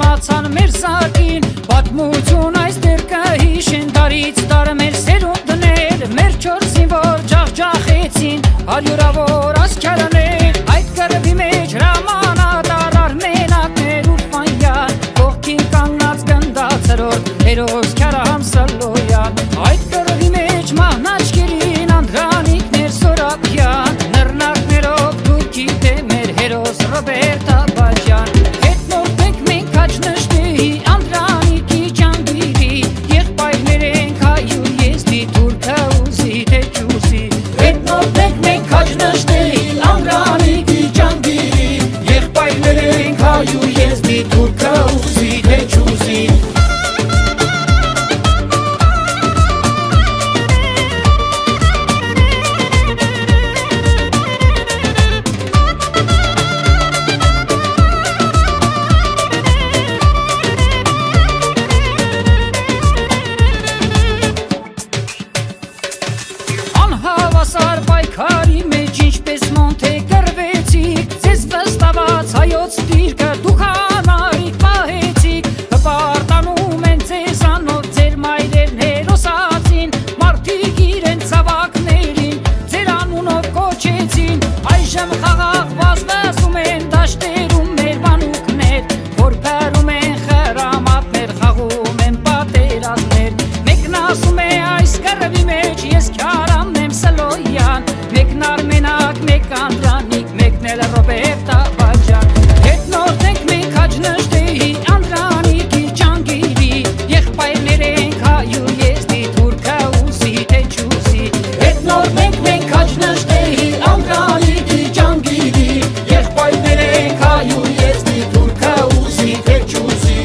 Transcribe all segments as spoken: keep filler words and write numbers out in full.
Maçan mêr zagîn, Batmûcûn ay sterkehîşên, darîç dar mêr serûn diner, mêr çor zîn vor cax caxêçîn, har yû ra vor askeraner, ay kerevî mêç ramana darar mênak mêr urfanya, kokîn kannaç genda seror, hêros keram seloyan, ay kerevî mêç mahnaç kirîn, andranîk mêr sorapyan, nirnak mêrok Turkî demir, hêros Roberta Bacan. Hêt nor pek mên kac niştî, andranîkî çangîrî, yêx pay nêrên kayû yêzdî, turke û zî tê çûzî. Hêt nor pek mên kac niştî, andranîkî çangîrî, yêx pay nêrên kayû yêzdî, turke û zî tê çûzî. An hava sar paykarî me cinc pesmon tê kervêçîk, zez vestava çayot dîr ke dukanarî bahêçîk, bi bardanû men zêzano zêr mayrêr nêro sazîn, martî gîrên savak nêrîn, zêranûno koçêçîn, ay jem xaxax vazvezûmên daştêrû mêrmanûk nêr, korperûmên xeramat nêr, xaxûmên patêraz nêr, mêk nasûme ay skerevî mêç yêz karam nem seloyan, mêk nar mênak, mêk andranîk, mêk nele Roberta Bacan. Hêt nor denk mêk kac niştî, andranîkî çangîrî, yêx pay nêrên kayû yêzdî, turke û zî tê çûzî. Hêt nor denk mêk kac niştî, andranîkî çangîrî, yêx pay nêrên kayû yêzdî, turke û zî tê çûzî.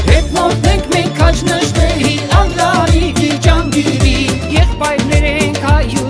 Hêt nor denk mêk kac niştî, andranîkî çangîrî, yêx pay nêrên kayû